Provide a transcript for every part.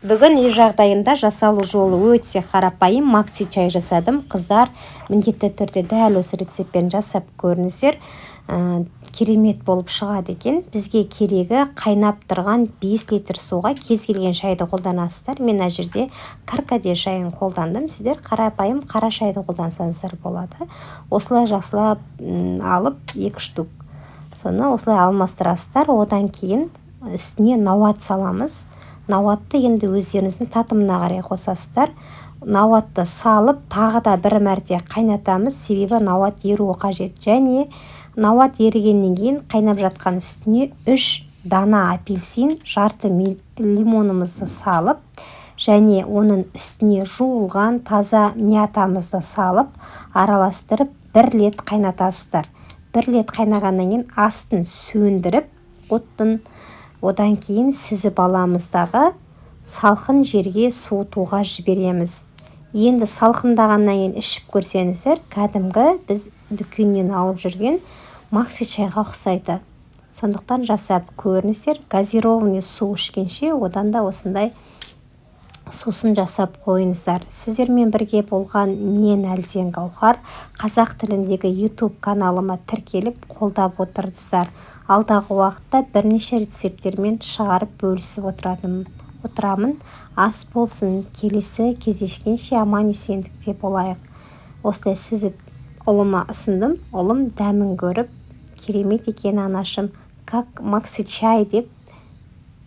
Бүгін үй жағдайында жасалу жолы өте қарапайым макси чай жасадым. Қыздар, міндетті түрде дәл осы рецептпен жасап көріңіздер, керемет болып шығады екен. Бізге керегі қайнап тұрған 5 литр суға кез келген шайды қолданасыздар. Мен мына жерде каркаде шайын қолдандым, сіздер қарапайым қара шайды қолдансаңыздар болады. Осылай жақсылап алып, екі штук, соны осылай алмастырасыздар. Одан кейін үстіне науат саламыз. Науатты енді өздеріңіздің татымына қарай қосасыздар. Науатты салып, тағы да бір мәрте қайнатамыз, себебі науат еруі қажет. Және науат ерігеннен кейін қайнап жатқан үстіне үш дана апельсин, жарты лимонымызды салып және оның үстіне жуылған таза мятамызды салып, араластырып, бір рет қайнатасыздар. Бір рет қайнағаннан кейін астын сөндіріп оттың, одан кейін сүзіп аламыз дағы, салқын жерге суытуға жібереміз. Енді салқындағаннан кейін ішіп көрсеңіздер, кәдімгі біз дүкеннен алып жүрген макси чайға ұқсайды. Сондықтан жасап көріңіздер. Газированный су ішкенше, одан да осындай сусын жасап қойыңыздар. Сіздермен бірге болған мен, Әлден Гауһар. Қазақ тіліндегі YouTube каналыма тіркеліп, қолдап отырыңыздар. Алдағы уақытта бірнеше рецепттермен шығарып, бөлісіп отырамын. Ас болсын! Келесі кездескенше аман есендікте болайық. Осылай сүзіп, ұлыма ұсындым. Ұлым дәмін көріп, «Керемет екен, анашым, как макси чай» деп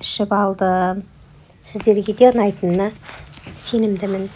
ішіп алды. Сіздерге де ұнайтынына сенімдімін.